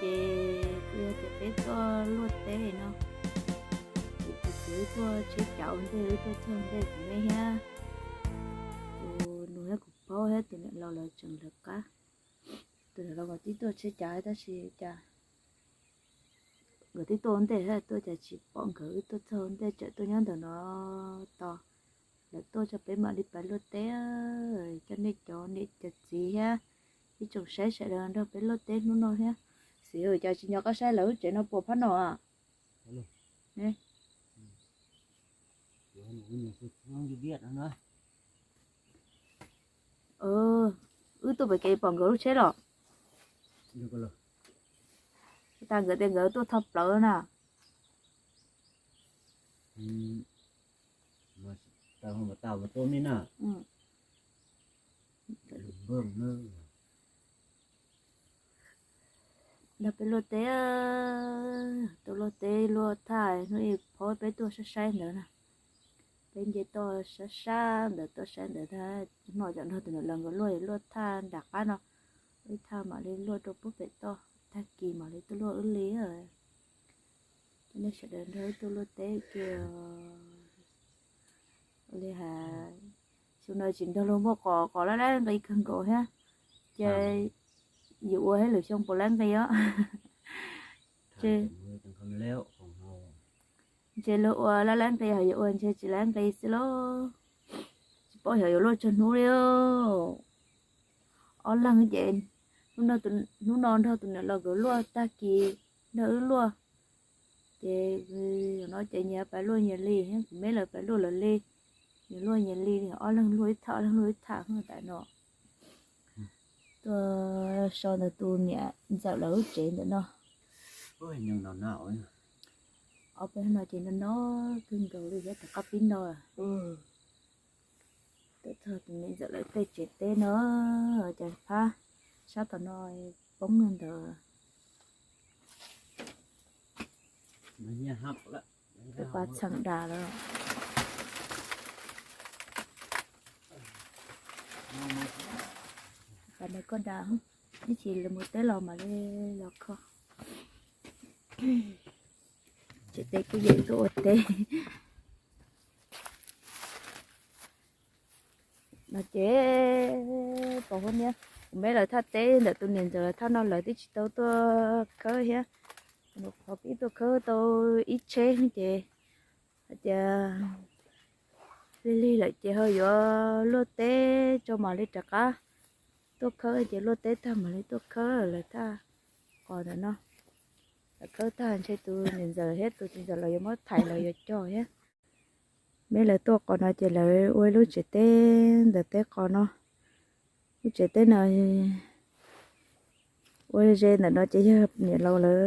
ces kuj yog tias peb tuaj luaj teb no, ces kuv txiv wb tuaj tsheb cav ua ntej, wb tuaj txog ntej kuv me thiab, kuv nus thiab kuv phaub thiab tus niam laus lawv tseem lawv qab. Tus niam laus nkawd twb tuaj tsheb cav tab sis cas nkawd twb tuaj ua ntej thiab tuaj cas tsis pom nkawd, wb tuaj txog ua ntej tseem tuaj nyob ntawm no tos lawv tuaj tso peb mam li pais luaj teb. Coj nej cov niam cov txiv thiab ib tsoom saib sawv daws nrog peb luaj teb hnub no thiab. Xis, cas tsis nco qab saib lawv lub tsev no puas phab no? Wb tuaj pem kev pom nkawd lub tsheb los? Tas nkawd tias nkawd tuaj tho plawv na. Nrog peb luaj teb, tuaj luaj teb luaj thaj, hnub ib phob peb tuaj saib saib ntawd na. Peb nce toj sab sab ntawd tuaj saib ntawd, noj cov nrog tus niam laus nkawd luaj luaj thaj nram qab no, ib thaj mam li luaj rau pub pem toj, tag kis mam li tuaj luaj wb li. Coj nej sawv daws nrog wb tuaj luaj teb kiag li has. Xyoo no tsis nrog luag muaj qos, qos lab lab nqi kawg nkaus thiab, ces yuav ua thiab lwm xyoo puas lab nqi os. Ntshe luag ua lab lab nqi, ho yuav ua ntshe tsis lab nqi xwb lauj. Tsis paub xyov yuav luaj tsawg hnub li. Ob leeg ces hnub no nrog tus niam laus nkawd luaj, tag kis nrog wb luaj. Ces no ces nyias pais luaj nyias li, kuv me lawv pais luaj lawv li, nyias luaj nyias li, ob leeg luaj ib thaj, ob leeg luaj ib thaj tam no. Tuaj so ntawm tus niam ntxawm lawv lub tsev ntawm no. Ob peb no ces no no kawg nkaus li thiab, rov qab pib no. Tuaj txog tus niam ntxawm lawv tej tsev teb no, ces phab sab tom no poob ntawd. Tus pas txheem das lawm. Pas ntawd koj das, ib chim lawv mus teb los mam li los kho. Tsev teb kuj yog tuaj ua teb. No ces pom huab niab, kuv me lawv thaj teb ntawm tus niam ntxawm lawv thaj no lawv twb tsis tau tuaj khawb thiab. Qhov pib tuaj khawb tau ib tsheb ces hais tias lig lig lawm ces ho yuav luaj teb tso mam li rov qab tuaj khawb, ces luaj teb tag mam li tuaj khawb lawv thaj qos ntawm no. Lawv khawb tag ntshe tus niam ntxawm thiab tus txiv ntxawm lawv yuav muab thaiv lawv yuav cog thiab. Me lawv tuaj qos no ces lawv ua ib lub tsev teb ntawm teb qos no. Lub tsev teb no ua ze ntawm no ces yog niam laus lawv,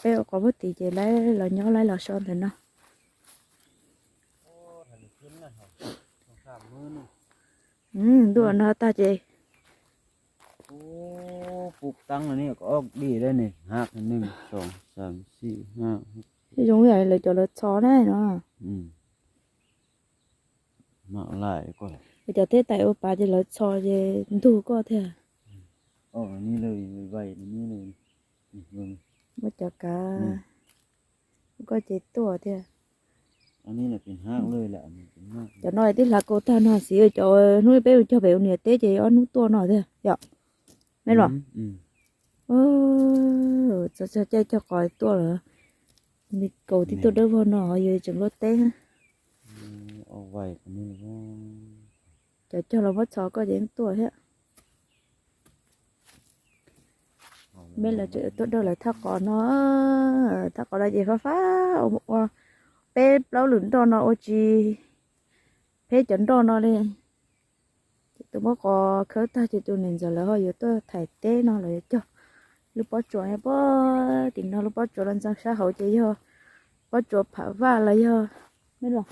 peb ua qos puag tid ces lawv los nyob lawv los so ntawm no. Ntuj no tag ces. Pub taab ni, ob dij dab ni, hab neeg, xoo, xaam, xib, hab. Zoo yam li lawv cov lawv txhos ne no. Lawv cov teb tais ua pas ces lawv txhos ces ntug koj thiab. Muab cov kav koj ces tuaj thiab. Cov no twb hlav kaus tag no xwb, cov hnub peb ua cog pem ua niam teb ces ob hnub tuaj no thiab yom. Me los, txog caij cog qos tuaj lawm. Me kaus twb tuaj dawb vog no yog tseem luaj teb. Cov cog los muab txhos koj ces yeej tuaj thiab. Me lawv tseem tuaj dawj lawv thaj qos no. Thaj qos no ces fab fab ua peb plaub lwm nroj no ua tsis peb cov nroj no li. Ces tus muab qos khawb tag ces tus niam ntxawm lawv ho yuav tuaj thaiv teb no, lawv yuav cog lub pob tsuas nyob puag tim no, lub pob tsuas no ntxeev sab hauv ces yog pob tsuas Pham Vaj los yog, me los,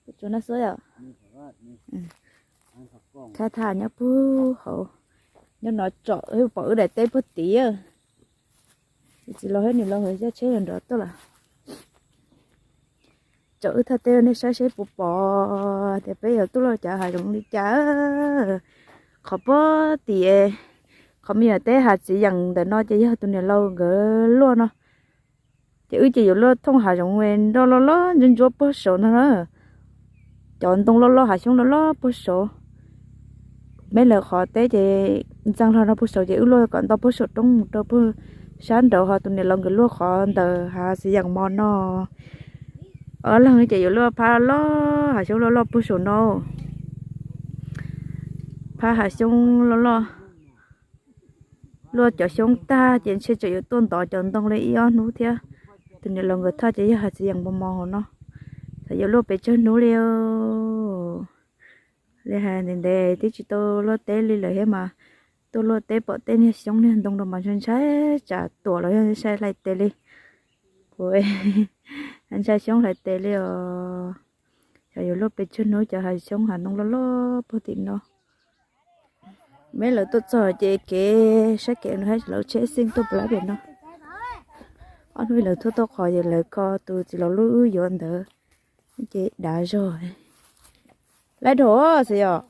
pob tsuas Naj Xuab yom. Thaj thaj nyob puag hauv, nyob no tsom pom wb daim teb puag tid. Txiv laus thiab niam laus nkawd coj tsheb nrov tuaj lawm. Tsom wb thaj teb rau nej saib seb puas pom tias peb yuav tuaj luaj cav hav zoov li cas. Qhov puag tim Qhov me nyuam teb hav txiv yeem ntawm no ces yog tus niam laus nkawd luaj no. Ces wb ces yuav luaj thooj hav zoov nroj loj loj ntsuab ntsuab puag saud no na. Cov ntoo loj loj hav xyoob loj loj puag saud. Me lawv qhov teb ces ntxeev hlo no puag saud ces wb luaj kom nto puag saum roob mus rau puag sab nraud, ho tus niam laus nkawd luaj qhov ntawm hav txiv yeem mos no. Ob leeg ces yuav luaj phab loj hav xyoob loj loj puag saum no. Phab hav xyoob loj loj. Luaj cov xyoob tag ces ntshe tseem yuav tuaj ntov cov ntoo li ib ob hnub thiab. Tus niam laus nkawd thaj ces yog hav txiv yeem mos mos hauv no. Xav yuav luaj pes tsawg hnub li. Li hais ntev ntev twb tsis tau luaj teb li lawm thiab mas tuaj luaj teb pom tej niag xyoob niag ntoo rau mas ntshai ntshai tsam tuam los yog ntshai hlais tes li. Kuv ntshai xyoob hlais tes li os. Xyov yuav luaj pes tsawg hnub cov hav xyoob hav ntoo loj loj puag tim no. Me lawv tuaj txog ces kev saib kev no lawv tsheb xij tuaj pem lab pem no. Ob hnub lawv tuaj tau qhov ces lawv kho tus txiv laus lub wb yuav ntawd ces dav zog. Laib dhau xwb yom.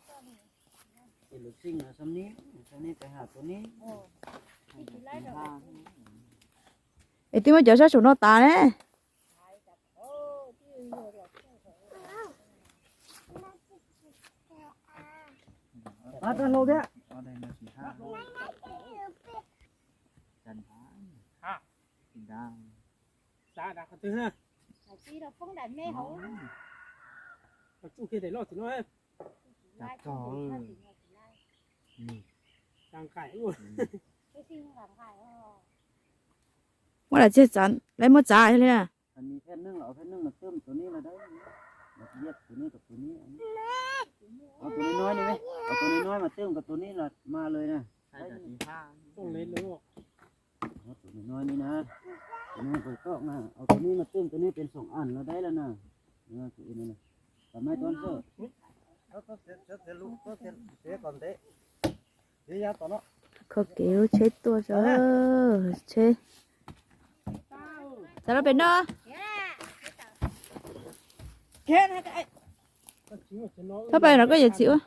Es twb muab cov sab saum no tas ne. Muab daim txiag txav, lawv muab txav li na. Kho kev lub tsheb tuaj tso, tsheb. Txav rau pem no. Txhob pais no koj yuav txiv ua.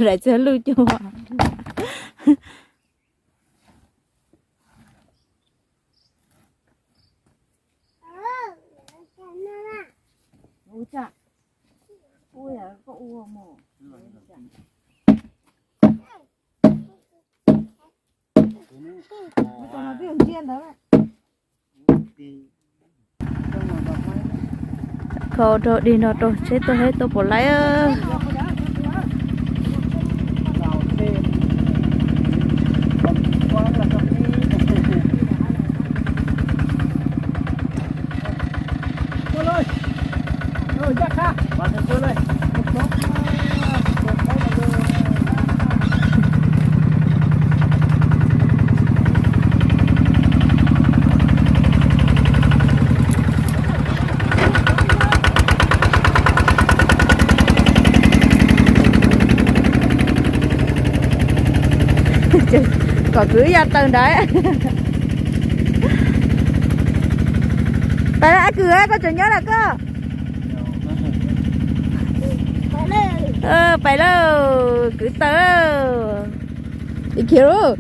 Daim txiag lwj cuag. Kho rau dig no rau tsheb tuaj hab tuaj puas laib. Kom kwv ya taws ntawd. Pais lawm, kwv, koj tseem nyob lawm koj. Pais lawm, kwv taws. Khiav lauj.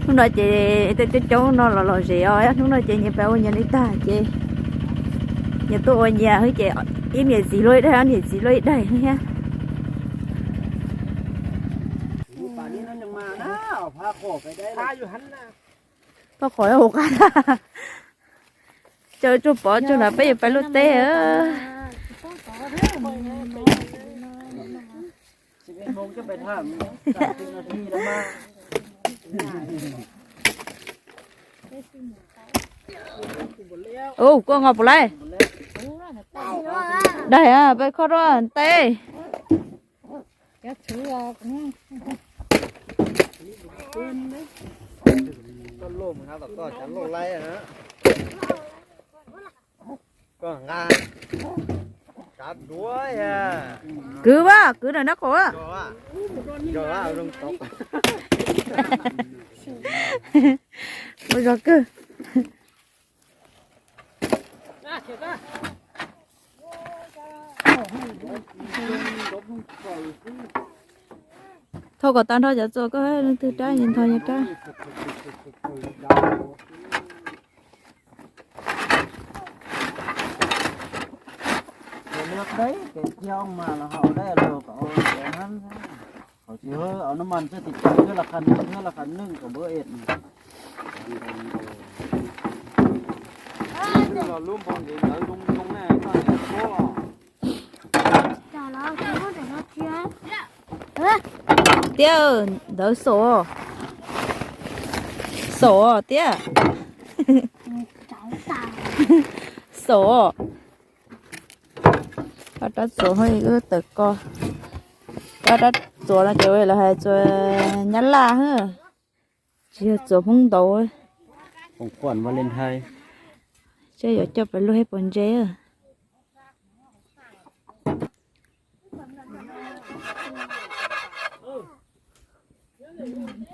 Hnub no ces tej coob coob no los lom zem os, hnub no ces nyias pais ua nyias li tag ces nyias tuaj ua nyias xwb ces ib niam txiv luaj ib daim, ob niam txiv luaj ib daim thiab. Poj qhov hauv qab. Tsaws tsuag pov tsuag na peb yuav pais luaj teb. Ub, koj nqa puas laib? Daig, peb kho rau teb. Loj mus hnav tom koj, cas loj laib na. Koj nqa kav duav ya. Kwv vas, kwv ntawm nraub qaum. Ua zog kawg. Thau kom tag nrho cov txuas koj, leej twg rab nyias ntho nyias rab. Lub npog ntawd zoo zoo na, koj niam koj. Tiab, ntawd xom, xom tiab. Xom. Koj rab txuas hos wb tawm ko. Koj rab txuas no ces lawv hais txuas Nyab Laj, tsis yog txuas Hmoob Ntau. Seb yuav coj pais luaj ib puas ntse.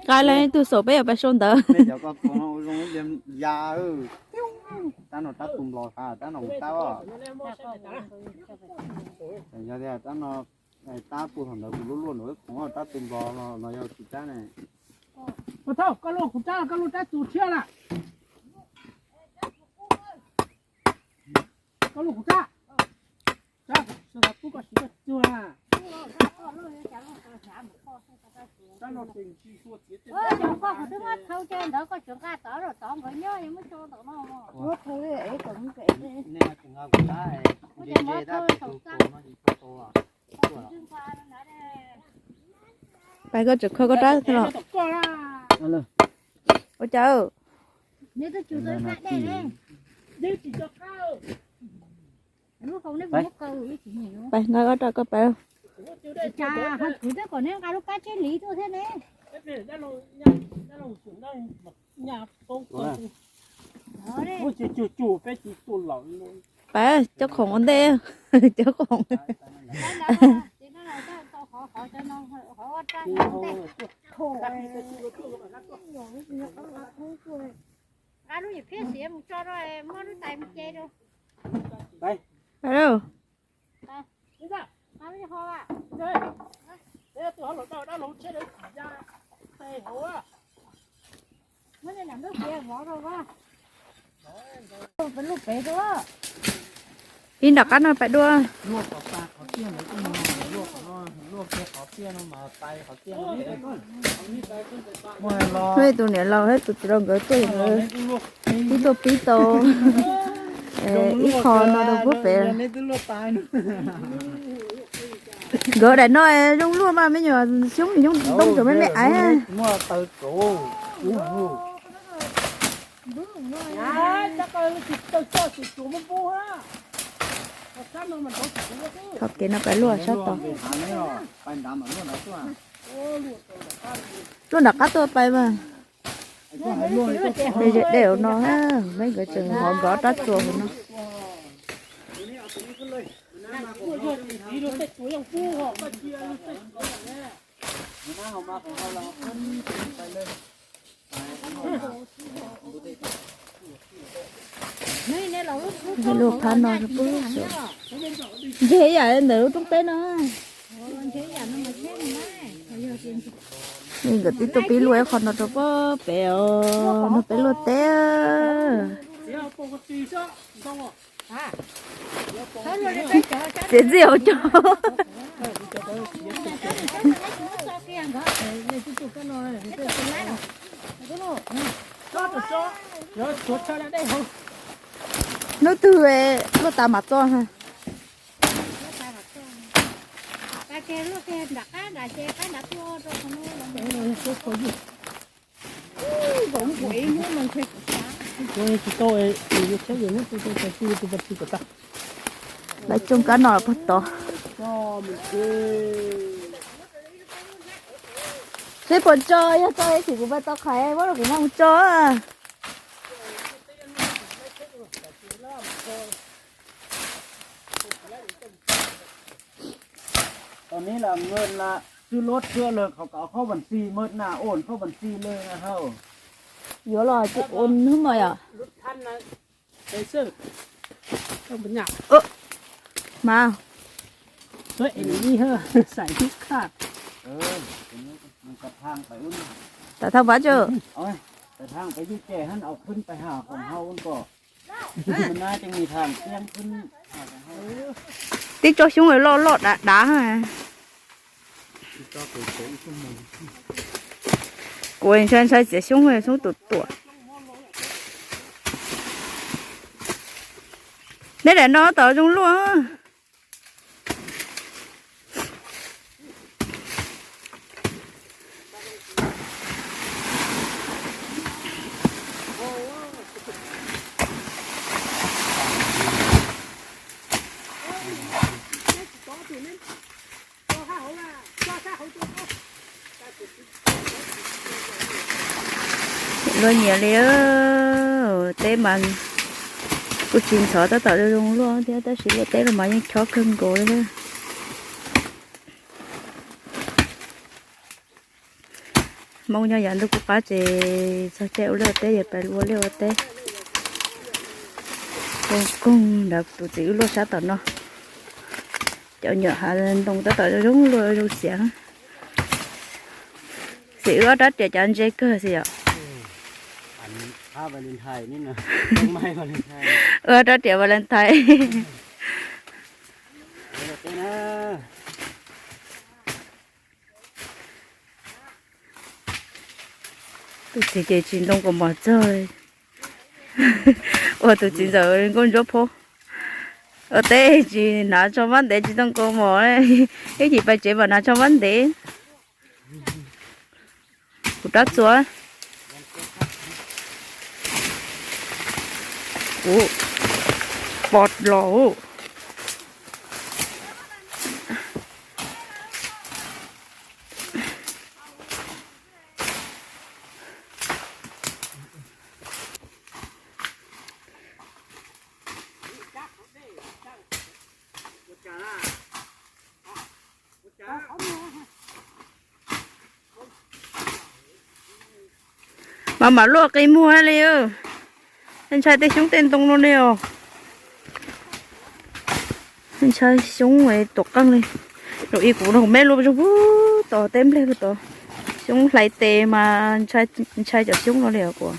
Nqa los ib tug xom peb yuav pais sau ntawv. Tab no tab tus nplos, tab no mus tab. Yog tias tab no tab puag thaum ntawd kuv luaj luaj nraum ib khoom tab tus nplos los yog tsis tab ne. Ua thauj, koj luaj kuv tab, koj luaj tab tus tshiab na. Koj luaj kuv tab. Tab, sawv daws pub koj siv koj cuag na. Tab no ces ntsig sua txiav tej. Koj twb muab thau ces ntawd koj tseem nqa tod los tod nkawd nyob muab tso ntawm no. Nej tseem nqa kuv tab, muab ces muab thau saum txaj. Pais koj tseem kho koj rab los. Ua cas? Pais nqa koj rab koj pais. Kuv twb kom neb nqa lub kab tsheb liv tuaj thiab ne. Pais cov khoom ua ntej, cov khoom. Pais lauj. Ib nram qab no pais dua. Tus niam laus thiab tus txiv laus nkawd tuaj, nkawd pib tuaj pib tau ib qho no rau puag pem. Nkawd daim no zoo luaj mas me nyuam xyoob yoov ntoo tsuas me me aiv. Thov kev no pais luaj sab tod. Luaj nram qab tuaj pais mas. Dej ze dej no, peb nkawd tseem hov nkawd ob rab txuas hauv no. Luaj phab no, ntshe yam ntawm lub roob teb no. Nkawd tib tuaj pib luaj ib qho no rau puag pem os, no peb luaj teb. Txiav txij hauv cog. Hnub twg luaj tas mam txo. Lawv tsoo kab no puag tod. Seb puas tso, yog tso ib sim kuv pais tau qhaiv muab rau kuv mam tso. Tau neb los maj na, twb lob tsua lawm, qhov kom khaub npas txi maj na, ua khaub npas txi lawm na hauj. Yuav los ua hnub mas yom. Mas Tam thaj pab tso. Tib tsob xyoob loj loj dav dav. Kuv ntshai ntshai txiav xyoob, xyoob tuam tuam. Neb daim no tom zoo luaj. Luaj nyiam li, teb mas kuj tsis ntxhov tab tom zoo zoo luaj thiab tab sis luaj teb los mas yeej chob kawg nkaus li. Hmoob nyob yav ntuj kuj qab ces txog caij ua liaj ua teb yog pais ua liaj ua teb. Koog koog ntawd tus txiv wb luaj sab tom no. Cov nyuam hav ntoo tab tom zoo zoo luaj zoo xiav. Xim wb ob rab riam cov ntse kawg xim yom. Wb ob rab riam Valentine. Tus txiv ces tsis ntoo kaus mom txog. Ua tus txiv ntxawm nkauj ntsuab phob. Ua teb tsis hnav tsho fab ntev tsis ntoo kaus mom. Ib chim pais tsev mam hnav tsho fab ntev. Kuv rab txuas. Ua pom los. Mas mam luaj qi muag li. Ntshai tej xyoob tej ntoo no li os. Ntshai xyoob tuam qeej li. Zaum ib kuv nrog kuv me luaj zog pug tom teb nplej pug tod. Xyoob hlais tes mas ntshai cov xyoob no li os kuv.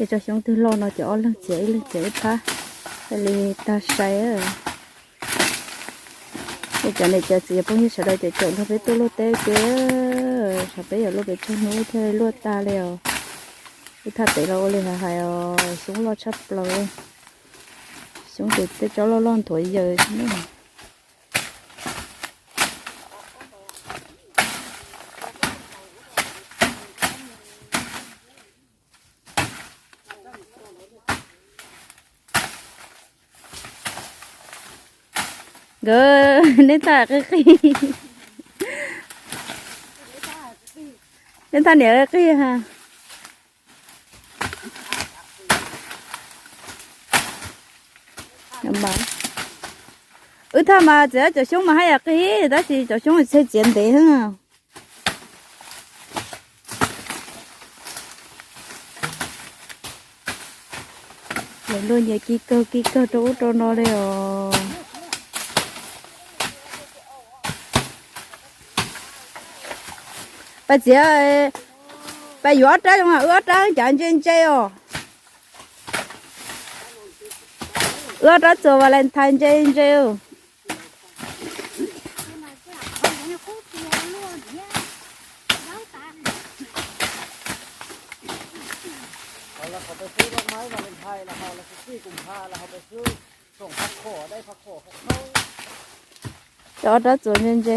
Ces tsob xyoob twg loj no ces ob leeg txiav ib leeg txiav ib phab, thiaj li tag sai. Ces cov niam cov txiv phooj ywg sawv daws ces caum nrog peb tuaj luaj teb ces, tsam peb yuav luaj pes tsawg hnub thiaj li luaj tag li os. Wb thaj teb los ua li hais os, xyoob loj tshaj plaws. Xyoob ces tej tsob loj loj nthuav yaws xwb na. Nkawd, neb thaj qig qig. Neb thaj niam qig ha. Wb thaj mas txiav cov xyoob mas haj yam qig, tab sis cov xyoob txhej txiav ntev heev. Luaj nyias kis kawg kis kawg rau ub rau no li os. Pais txiav, pais yuav ob rab zoo, wb ob rab cas ntse ntse os. Wb ob rab txuas Valentine ntse ntse. Los qhov peb xwb, lub maiv Valentine los haus, los xyoo kuv pha los haus peb xwb, tsoom pha khom dai pha khom hauv khaub. Cov rab txuas ntse ntse.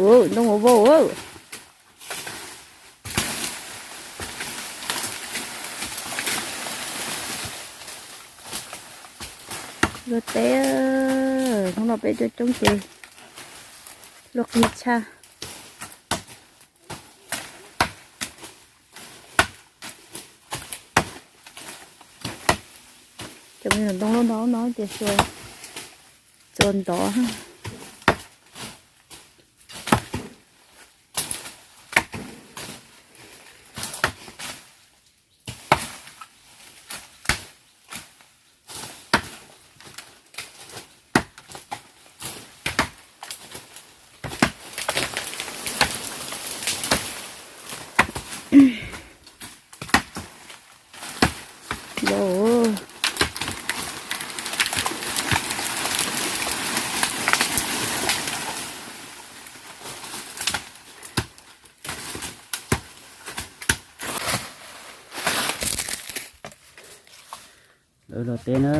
Ua ntoo ua vau. Luaj teb, hnub no peb coob coob ces luaj qig tshaj. Cov me nyuam ntoo loj no no ces txua, txua ntov. Lawv los teb na.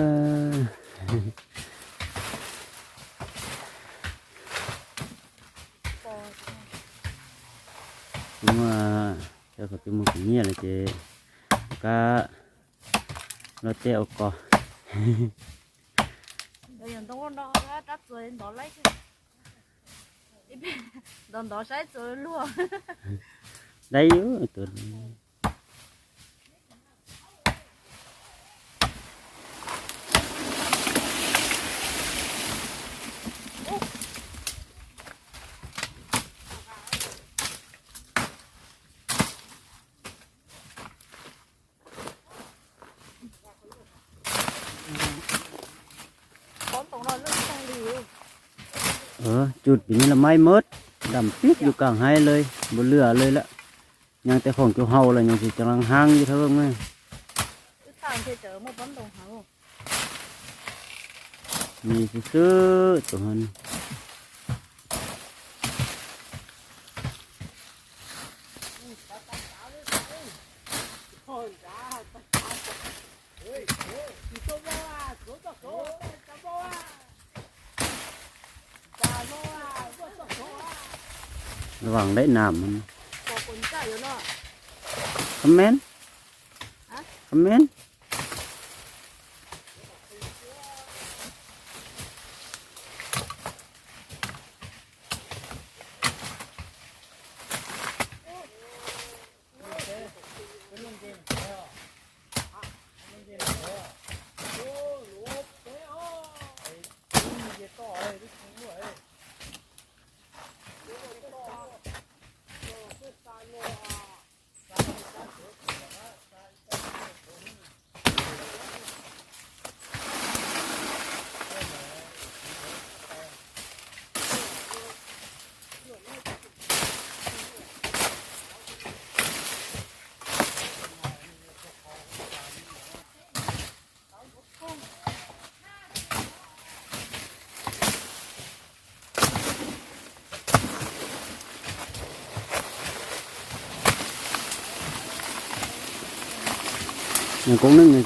Twb muaj, cov twb muaj khwv nyiaj lawm ces kab los teb ua kos. Ntov ntov saib txua luag. Dai tus. Tsum pim ni los maib mab, dam pib yus kaam hais lawm, npaum lwm lawm lawm. Nyeem tej khoom cov haus los nyeem tsis cov haab yus thawj na. Nyeem xwb xwb tus ho. Vaam leb nam. Comment. Comment. Nyeem koob neej ne.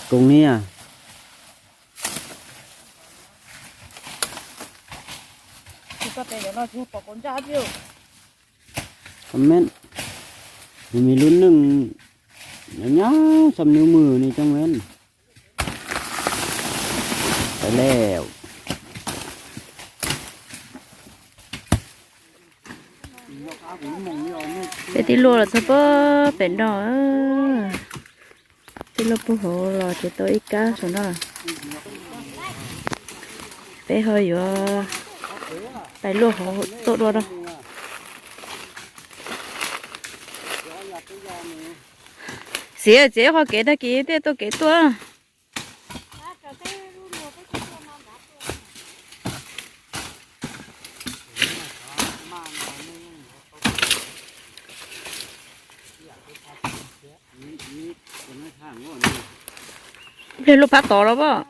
Koob niaj. Comment. Nws me lub neej nyob nyob xam nws mus nws coob ven. Pais lawm. Peb twb luaj los txog pem no. Twb luaj puag hauv los ces tau ib kab saum no. Peb ho yuav pais luaj hauv tuaj dua no. Xiv txiav qhov kev tag kis thiaj tau kev tuaj. Luaj phab tod los pom.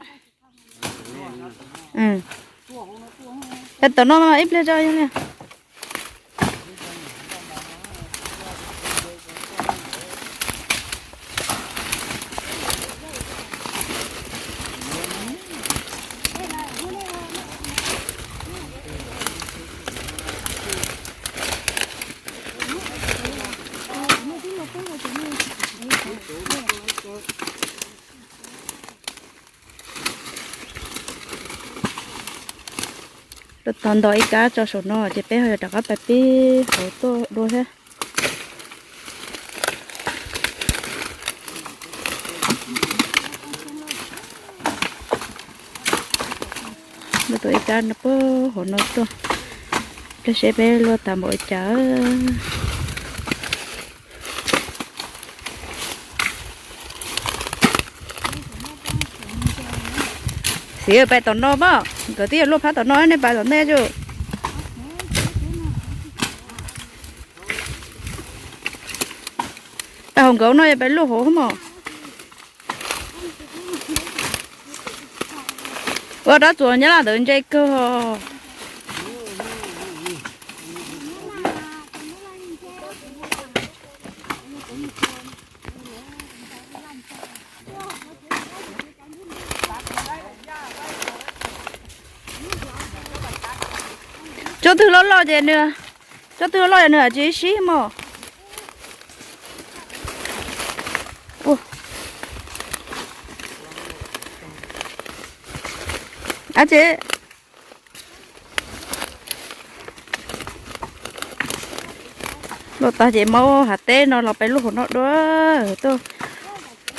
Tom no ib pliag tso yog li. Lawv tos nto ib kab tso saum no ces peb ho yuav rov qab pais pib hauv tuaj dua thiab. Lawv tos ib kab no puag hauv no tuaj, peb seb peb luaj tas npaum li cas. Xiv pais tom no mas, nkawd twb yog luaj phab tom no, nej pais tom ntej tso. Pais hauv nkawd no yog pais luaj hauv mos. Ua rab txuas Nyab Laj ntawd ntse kawg. Tsob twg loj loj ces nws, tsob twg loj loj ces nws tsis sib mos. Ab tsi, luaj tag ces muab hav teb no los pais luaj hauv no dua, tuaj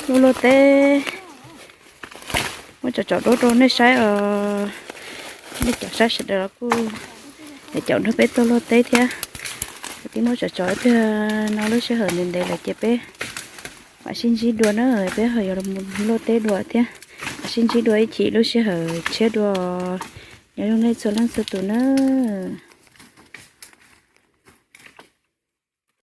luaj luaj teb. Muab tsom tsom duab rau nej saib os. Nej cov saib sawv daws los kuj caum nrog peb tuaj luaj teb thiab. Kuv twb muab tsom tsom ib pliag no, lub sij hawm ntev ntev lawm ces peb mam sib ntsib dua na, peb ho yuav mus luaj teb dua thiab. Mam sib ntsib dua ib chim lub sij hawm tshiab dua. Nyob zoo nej txhua leej txhua tus nawb.